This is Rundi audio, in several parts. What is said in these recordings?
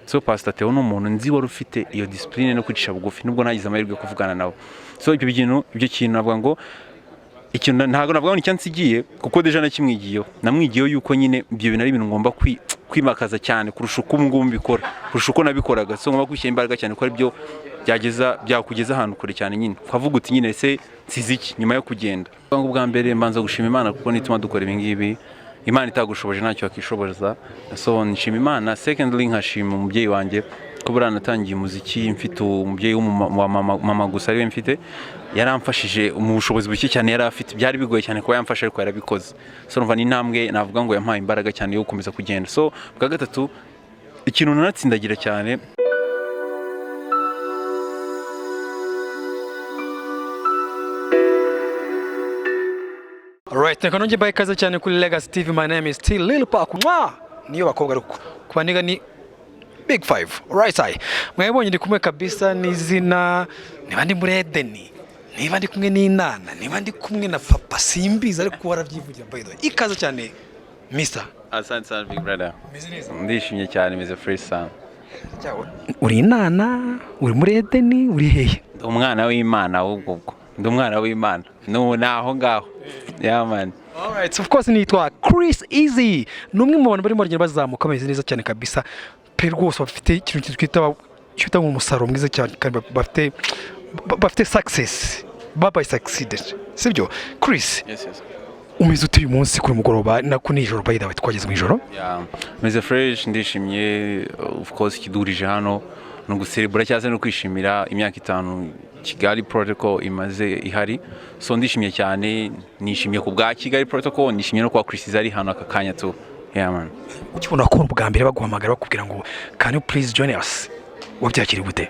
So Pastor Theo ni umuntu nzi wari ufite iyo discipline no kwicisha bugufi, nubwo nagize amahirwe yo kuvugana nawe. So ibyo kintu navuga ngo ikintu ntabwo navuga ngo ni icyansigiye, kuko déjà nakimwigiyeho, namwigiyeho yuko nyine ibyo bintu ari ibintu ngomba kwimakaza cyane kurusha uko ubu ngubu mbikora, kurusha uko nabikoraga. So ngomba kwishyira imbaraga cyane, kuko ari byo byakugeza ahantu kure cyane nyine, ukavuga uti nyine ese nsize iki nyuma yo kugenda? Ngo bwa mbere mbanza gushima Imana, kuko nituma dukora ibi ngibi. Imana itagushoboje ntacyo wakishoboza. So nshima Imana. Secondly, nkashima umubyeyi wanjye, ko buriya natangiye umuziki mfite umubyeyi wa mama, mama gusa ariwe mfite. Yaramfashije mu bushobozi buke cyane yari afite. Byari bigoye cyane kuba yamfasha, ariko yarabikoze. So numva ni intambwe navuga ngo yampaye imbaraga cyane yo gukomeza kugenda. So bwa gatatu, ikintu nanatsindagira cyane. Alright, reka nongeye mbahe ikaze cyane kuri Legacy TV. My name is T Lil Park. Mwa! Niyo bakobwa ariko. Ku baniga ni Big Five. Right side. Mwabonye ndi kumwe kabisa n'izina, niba ndi muri Edeni, niba ndi kumwe n'Inana, niba ndi kumwe na Papa, simbizi, ariko warabyivugira by the way. Ikaze cyane, Mr. Asante sana, big brother. Meze neza. Ndishimye cyane, meze fresh sana. Uri Inana, uri muri Edeni, uri hehe? Ndi umwana w'Imana ahubwo, ubwo ndi umwana w'Imana ni aho ngaho, yeah man. Alright, of course nitwa Chris Easy. Ni umwe mu bantu barimo baragenda bazamuka bameze neza cyane kabisa. Pe rwose bafite ikintu twita umusaruro mwiza cyane, kandi bafite success. Babaye succeeded. Sibyo? Chris, Yes. umeze ute uyu munsi kuri mugoroba na ku nijoro? By the way, twageze mu ijoro. Yeah, meze fresh, ndishimye. Of course ikidurije hano ni uguserebura cyangwa se no kwishimira imyaka 5 Kigali Protocol imaze ihari. So ndishimye cyane, nishimiye ku bwa Kigali Protocol, nishimiye no kuba Chris ari hano aka kanya tu. Yeah man. Ukibona ko bwa mbere baguhamagara bakubwira ngo "Can you please join us?" Wabyakiriye gute?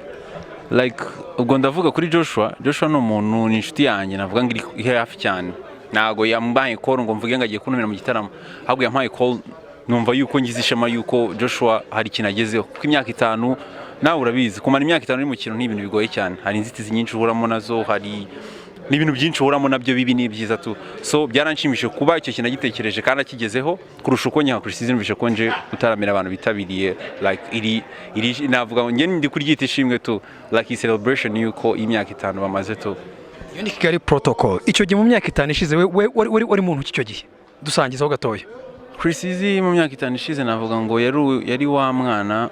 Like, ubwo ndavuga kuri Joshua. Joshua ni umuntu, ni inshuti yanjye navuga ngo iri hafi cyane. Ntago yampaye call ngo mvuge ngo agiye kuntumira mu gitaramo, ahubwo yampaye call numva yuko ngize ishema yuko Joshua hari ikintu agezeho, kuko imyaka 5, nawe urabizi, kumara imyaka 5 uri mu kintu ni ibintu bigoye cyane. Hari inzitizi nyinshi uhuramo nazo, hari n'ibintu byinshi uhuramo nabyo bibi n'ibyiza tu. So byaranshimishije kuba icyo kintu agitekereje kandi akigezeho, kurusha uko nyaka Chris numvise ko nje gutaramira abantu bitabiriye like iri navuga ngo njye ndi kuryita ishimwe tu, like iyi celebration yuko imyaka 5 bamaze tu. Iyo ni Kigali Protocol. Icyo gihe mu myaka 5 ishize, we wari muntu ki icyo gihe? Dusangizaho gatoya. Chris Easy mu myaka 5 ishize, navuga ngo yari wa mwana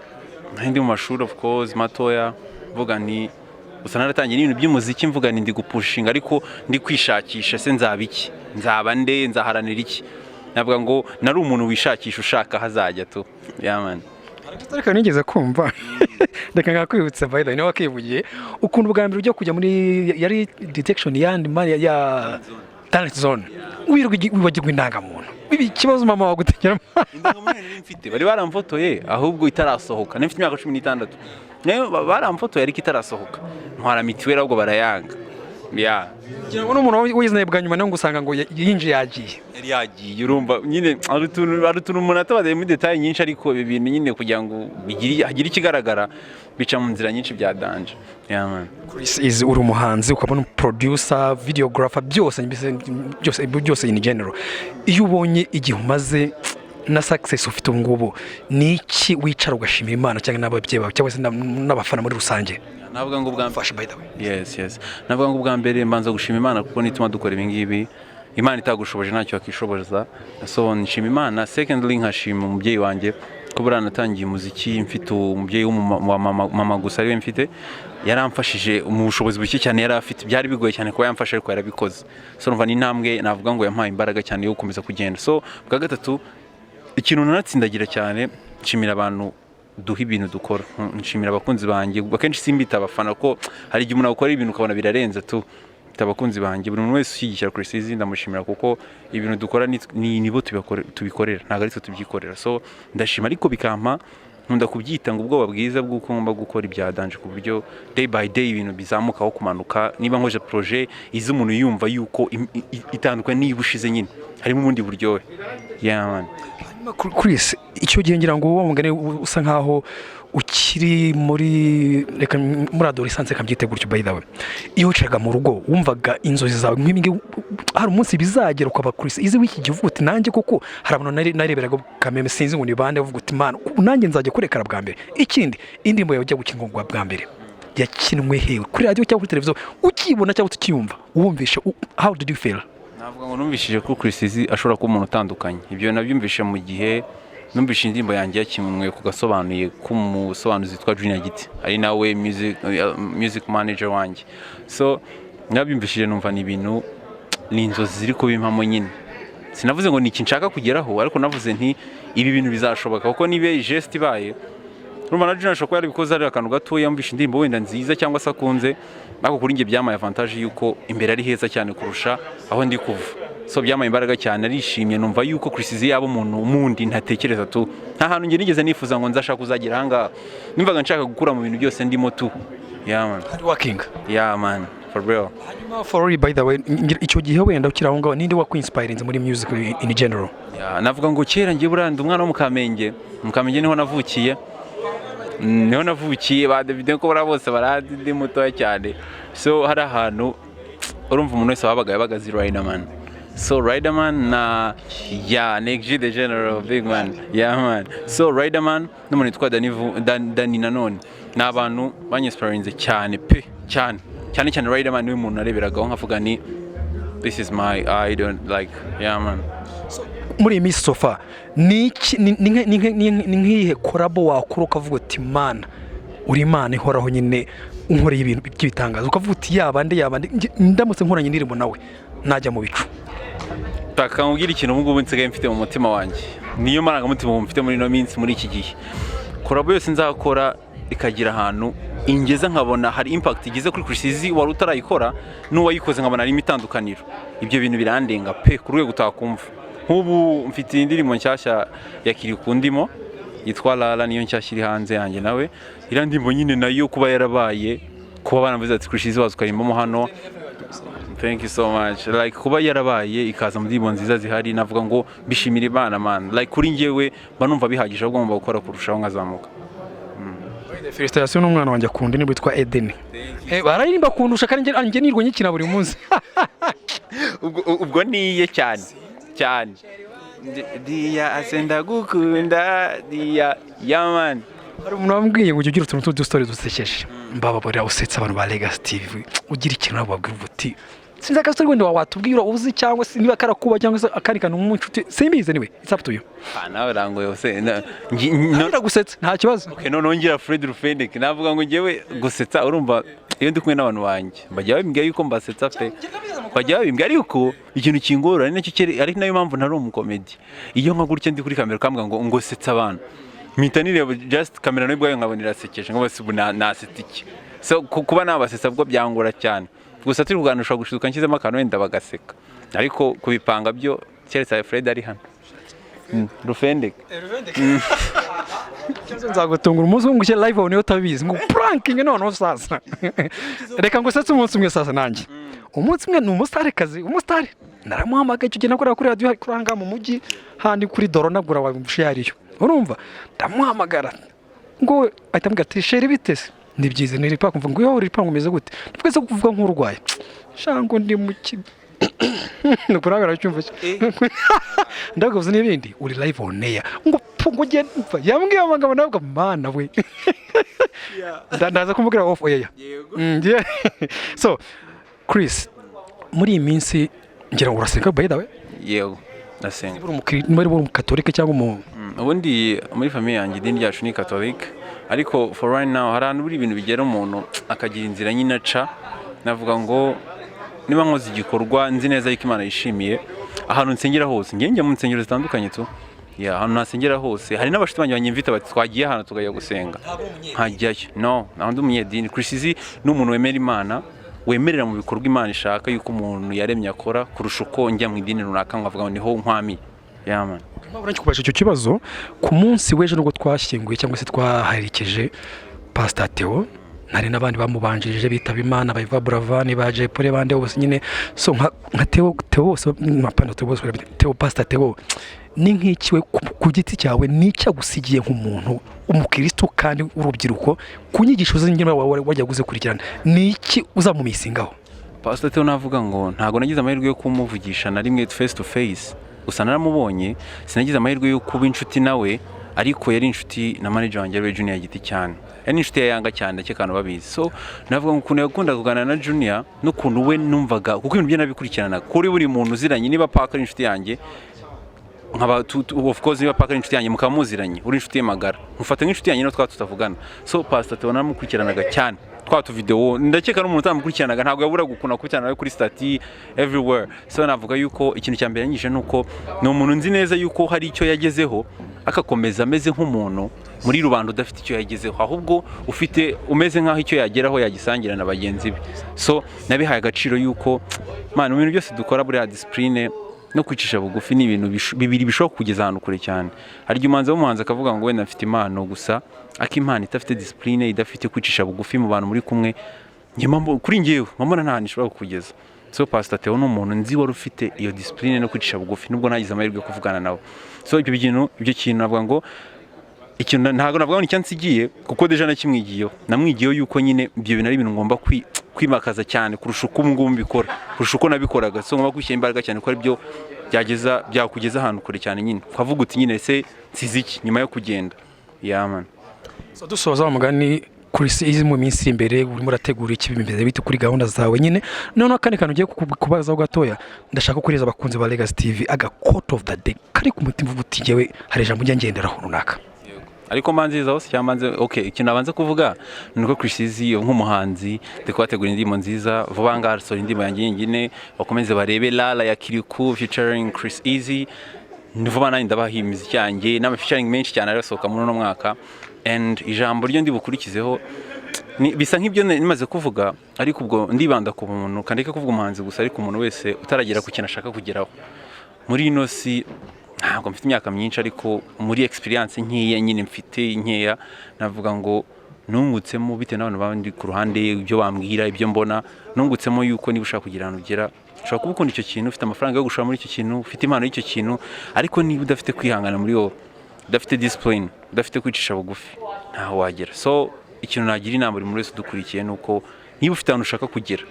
ndi mu mashuri, of course matoya, mvuga ni gusa naratangiye n'ibintu by'umuziki, mvuga ni ndi gupushinga ariko ndi kwishakisha, se nzaba iki, nzaba nde, nzaharanira iki? Navuga ngo nari umuntu wishakisha, ushaka aho azajya tu. Yeah man. Ariko nigeze kumva, reka ngakwibutsa, by the way, niwe wakivugiye ukuntu bwa mbere ujya kujya muri yari detection yandi mari ya talent zone, wirirwa wibagirwa indangamuntu, biba ikibazo, mama wagutegera. Indangamuntu nari mfite, bari baramfotoye ahubwo itarasohoka. Nari mfite imyaka 16, nayo baramfotoye ariko itarasohoka, ntwara mitiweli ahubwo barayanga, yeah. Kugira ngo n'umuntu wizanye bwa nyuma nawe ngo usanga ngo yinjiye yagiye. Yari yagiye. Urumva nyine hari utuntu umuntu atabadaye muri détails nyinshi, ariko ibi bintu nyine kugira ngo hagire ikigaragara bica mu nzira nyinshi bya danger. Yeah man. Chris Easy, uri umuhanzi, ukabona producer, videographer, byose mbese, byose byose in general. Iyo ubonye igihe umaze na success ufite ubu ngubu, ni iki wicara ugashimira Imana cyangwa n'ababyeyi bawe cyangwa se n'abafana muri rusange? Navuga ngo ubwa Fasha, by the way. Yes, navuga ngo ubwa mbere mbanza gushima Imana, kuko nituma dukora ibi ngibi. Imana itagushoboje ntacyo wakishoboza. So nshima Imana. Secondly, nkashima umubyeyi wanjye, ko buriya natangiye umuziki mfite umubyeyi wa mama, mama gusa ariwe mfite. Yaramfashije mu bushobozi buke cyane yari afite. Byari bigoye cyane kuba yamfasha, ariko yarabikoze. So numva ni intambwe navuga ngo yampaye imbaraga cyane yo gukomeza kugenda. So bwa gatatu, ikintu nanatsindagira cyane, nshimira abantu duha ibintu dukora, nshimira abakunzi banjye. Akenshi simbita abafana, ko hari igihe umuntu akora ibintu ukabona birarenze tu. Mfite abakunzi banjye, buri muntu wese ushyigikira Chris Easy ndamushimira, kuko ibintu dukora nibo tubikorera, ntabwo ari twe tubyikorera. So ndashima, ariko bikampa, nkunda kubyita ngo ubwoba bwiza bw'uko ngomba gukora ibya danger, ku buryo day by day ibintu bizamuka aho kumanuka. Niba nkoje projet izi, umuntu yumva yuko itandukanye n'iyo ushize nyine, harimo ubundi buryohe. Yeah man. Hanyuma Chris, icyo gihe ngira ngo wa mugani usa nkaho ukiri muri, reka, muri adolescence, reka mbyite gutyo. By the way, iyo wicaraga mu rugo wumvaga inzozi zawe nk'ibi ngibi, hari umunsi bizagera ukaba Chris Eazy w'iki gihe, uvuga uti nanjye koko hari abantu nareberaga kameme, sinzi ngo ni bande, uvuga uti mana, nanjye nzajya kurekara bwa mbere? Ikindi, indirimbo yawe ujya gukinwa bwa mbere yakinwe hewe, kuri radiyo cyangwa kuri televiziyo? Ukibona cyangwa ukiyumva, wumvishe how did you feel? Navuga ngo numvishije ko Chris Eazy ashobora kuba umuntu utandukanye. Ibyo nabyumvishe mu gihe numvise indirimbo yanjye yakinwe ku gasobanuye k'umusobanuzi witwa Junior Giti, ari nawe music manager wanjye. So nabyumvishije numva ni ibintu, ni inzozi ziri kubimpamo nyine. Sinavuze ngo ni iki nshaka kugeraho, ariko navuze nti ibi bintu bizashoboka, kuko niba iyi geste ibaye, urumva na Junior ashobora kuba yarabikoze ari akantu gatoya, yumvishe indirimbo wenda nziza cyangwa se akunze, ariko kuri njye byamaye avantage yuko imbere ari heza cyane kurusha aho ndi kuva. So byamaye imbaraga cyane, arishimye, numva yuko Chris Eazy yaba umuntu mundi ntatekereza tu. Nta hantu njye nigeze nifuza ngo nzashaka kuzagera ahangaha. Numvaga nshaka gukura mu bintu byose ndimo tu. Yeah man. Hard working. Yeah man, for real. Hanyuma for real, by the way, icyo gihe wenda ukiri aho ngaho, ninde wakwinspirinze muri music in general? Yeah, navuga ngo kera njye buriya ndi umwana wo mu Kamenge. Mu Kamenge niho navukiye. Niho navukiye, ba Davidenko buriya bose barazi ndi mutoya cyane. So hari ahantu urumva umuntu wese wabaga yabaga azi Riderman. So Riderman na, yeah, Neg G the General, big man, yeah man. So Riderman n'umuntu witwa Danny, Danny Nanone ni abantu banyinspirinze cyane pe, cyane cyane cyane. Riderman niwe muntu nareberagaho nkavuga ni this is my idol, like, yeah man. Muri iyi minsi so far, ni iki, ni nk'iyihe collabo wakora ukavuga uti mana, uri Imana ihoraho nyine, unkoreye ibintu by'ibitangaza, ukavuga uti yaba nde, yaba nde, ndamutse nkoranye indirimbo nawe najya mu bicu? Takambwira ikintu ubu ngubu nsigaye mfite mu mutima wanjye, niyo marangamutima ubu mfite muri ino minsi, muri iki gihe: collabo yose nzakora ikagira ahantu ingeza, nkabona hari impact igeze kuri Chris Eazy wari utarayikora n'uwayikoze, nkabona harimo itandukaniro, ibyo bintu birandenga pe ku rwego utakumva. Nk'ubu mfite indirimbo nshyashya ya Kirikou ndimo yitwa Lala, niyo nshyashya iri hanze yanjye nawe. Iriya ndirimbo nyine nayo kuba yarabaye, kuba banavuze ati Chris Eazy waza ukarimbamo hano, thank you so much. Like kuba yarabaye ikaza mu ndirimbo nziza zihari, navuga ngo bishimira Imana man. Like kuri njyewe mba numva bihagije, ahubwo ngomba gukora kurushaho nkazamuka. Félicitations n'umwana wanjye akunda indirimbo yitwa Eden. Bararirimba kundusha kandi njye nirwa nyikina buri munsi. Ubwo niye cyane cyane. Diya ase ndagukunda diya, yeah man. Hari umuntu wambwiye ngo ujye ugira utuntu tw'udustori dusekeje. Mbababarira usetsa abantu ba Legacy TV, ugira ikintu nabo babwira uti sinzi agastori wenda watubwira uzi, cyangwa se niba karakuba, cyangwa se akandi kantu nk'inshuti, simbizi. Anyway, it's up to you. Ah, nawe rangoye use Ndagusetsa, nta kibazo. Okay, none ngira Fred Rufendeke, navuga ngo njyewe gusetsa, urumva iyo ndi kumwe n'abantu banjye bajya babimbwira yuko mbasetsa pe, bajya babimbwira. Ariko ikintu kingora, ari nacyo ari nayo mpamvu ntari umukomedi, iyo nka gutya ndi kuri kamera ukambwira ngo setsa abantu, mpita nireba just kamera nayo ubwayo nkabona irasekeje, ngo bose ubu nasetsa iki? So kuba nabasetsa bwo byangora cyane. Gusa turi kuganira ushobora gushiduka nshyizemo akantu wenda bagaseka, ariko kubipanga byo keretse Fred ari hano. Rufendeke. Nzagutungura umunsi umwe ngushyire live niyo utabizi, ngo pranking. Noneho sasa reka ngusetse umunsi umwe. Sasa nanjye umunsi umwe ni umustarekazi, umusitari naramuhamagaye. Icyo gihe nakorera kuri radiyo kuri ahangaha mu mujyi handi kuri doro, nagura wabushe yariyo, urumva ndamuhamagara ngo ahita ambwira ati chéri, bite se? Ni byiza, ni ripa kumva ngo iyo uri ripa umeze gute? Twese kuvuga nk'urwaye shango ndi mu kigo nukurabera cyumva ndaguze n'ibindi, uri live on air, ngo pu ngo ugende mfa yambwiye amagambo nabwo mana we. Ndaza kumubwira off air. Yeah. So Chris, muri iyi minsi ngira ngo urasenga, by the way? Yego, ndasenga. Niba uri umukatolike cyangwa umu Ubundi muri famille yanjye idini ryacu ni catholic, ariko for right now hari ahantu buri ibintu bigera umuntu akagira inzira nyine aca. Navuga ngo niba nkoze igikorwa nzi neza yuko Imana yishimiye, ahantu nsengera hose, njye njya mu nsengero zitandukanye tu ya ahantu nasengera hose, hari n'abashuti banjye banyimvita bati twagiye ahantu tukajya gusenga, nkajyayo. No, ntabwo ndi umunyedini. Chris Eazy ni umuntu wemera Imana, wemerera mu bikorwa Imana ishaka yuko umuntu yaremye akora, kurusha uko njya mu idini runaka nkavuga ngo niho nkwamiye. Yeah man. Impamvu nari icyo kibazo, ku munsi w'ejo nubwo twashyinguye cyangwa se twaherekeje Pastor Theo. Hari n'abandi bamubanjirije bitaba Imana, ba Yvan Buravan, ba Jay Polly, bande bose nyine. So nka Theo, Theo bose, mapana Theo bose, Theo, Pastor Theo, ni nk'iki we ku giti cyawe n'icyo agusigiye nk'umuntu umukristo kandi urubyiruko, ku nyigisho ze nyine wajya kuzikurikirana, ni iki uzamumisingaho? Pastor Theo, navuga ngo ntabwo nagize amahirwe yo kumuvugisha na rimwe face to face, gusa naramubonye. Sinagize amahirwe yo kuba inshuti nawe, ariko yari inshuti na manager wanjye, ariwe Junior Giti cyane. Yari inshuti ya Yanga cyane, ndakeka abantu babizi. So navuga ngo ukuntu yakundaga kuganira na Junior n'ukuntu we numvaga, kuko ibintu bye nabikurikirana kuri buri muntu uziranye. Niba Park ari inshuti yanjye, nkaba of course niba Park ari inshuti yanjye, mukaba muziranye, uri inshuti ye magara, mufata nk'inshuti yanjye no twaba tutavugana. So Pastor Theo naramukurikiranaga cyane, twa tuvideo. Ndakeka n'umuntu utamukurikiranaga ntabwo yaburaga ukuntu akurikirana nawe kuri status everywhere. So navuga yuko ikintu cya mbere yanyigishije ni uko ni umuntu nzi neza yuko hari icyo yagezeho, akakomeza ameze nk'umuntu muri rubanda udafite icyo yagezeho, ahubwo ufite umeze nk'aho icyo yageraho yagisangira na bagenzi be. So nabihaye agaciro yuko, man, mu bintu byose dukora, buriya discipline no kwicisha bugufi ni ibintu bibiri bishobora kugeza ahantu kure cyane. Hari igihe umuhanzi w'umuhanzi akavuga ngo wenda mfite impano gusa, ariko impano idafite discipline, idafite kwicisha bugufi mu bantu muri kumwe, njye kuri njyewe mbona nta hantu ishobora kukugeza. So Pastor Theo ni umuntu nzi wari ufite iyo discipline no kwicisha bugufi, nubwo ntagize amahirwe yo kuvugana nawe. So ibyo kintu navuga ngo ikintu ntabwo navuga ngo ni icyansigiye, kuko déjà nakimwigiyeho. Namwigiyeho yuko nyine ibyo bintu ari ibintu ngomba kwimakaza cyane kurusha uko ubu ngubu mbikora, kurusha uko nabikoraga. So ngomba kwishyira imbaraga cyane, kuko aribyo byakugeza ahantu kure cyane nyine, ukavuga uti nyine se nsize iki nyuma yo kugenda? Yeah, man. So dusoza wa mugani, kuri izi mu minsi iri imbere urimo urategura iki? Bimeze bite kuri gahunda zawe nyine? Noneho akandi kantu ugiye kubazaho gatoya, ndashaka kureza abakunzi ba Legacy TV aga quote of the day kari ku mutima, uvuga uti njyewe hari ijambo njya ngenderaho runaka. Ariko mbanziza hose cyangwa mbanze? Okay, ikintu nabanza kuvuga ni uko Chriss Eazy nk'umuhanzi ndi kubategura indirimbo nziza vuba ngaha. Arasohora indirimbo yanjye yonyine, bakomeze barebe Lala ya Kirikou featuring Chriss Eazy. Ni vuba, nanjye ndabaha imiziki yanjye n'ama featuring menshi cyane arasohoka muri uno mwaka. And ijambo ryo ndi bukurikizeho bisa nk'ibyo nimaze kuvuga, ariko ubwo ndibanda ku muntu, kandike kuvuga umuhanzi gusa, ariko umuntu wese utaragera ku kintu ashaka kugeraho muri ino si. Ntabwo mfite imyaka myinshi, ariko muri experience nkeya nyine mfite nkeya, navuga ngo nungutsemo bitewe n'abantu bandi ku ruhande, ibyo bambwira, ibyo mbona, nungutsemo yuko niba ushaka kugira ahantu ugera, ushobora kuba ukunda icyo kintu, ufite amafaranga yo gushora muri icyo kintu, ufite impano y'icyo kintu, ariko niba udafite kwihangana muri wowe, udafite discipline, udafite kwicisha bugufi, ntaho wagera. So ikintu nagira inama buri muntu wese udukurikiye ni uko niba ufite ahantu ushaka kugera,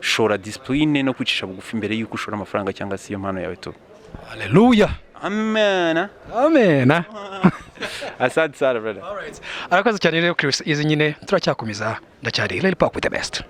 shora discipline no kwicisha bugufi mbere y'uko ushora amafaranga cyangwa se iyo mpano yawe tu. Haleluya. Amen. Amen. Asante sana, brother. Arakoze cyane rero Chriss Eazy nyine, turacyakomeza, ndacyari Lil Park with the best.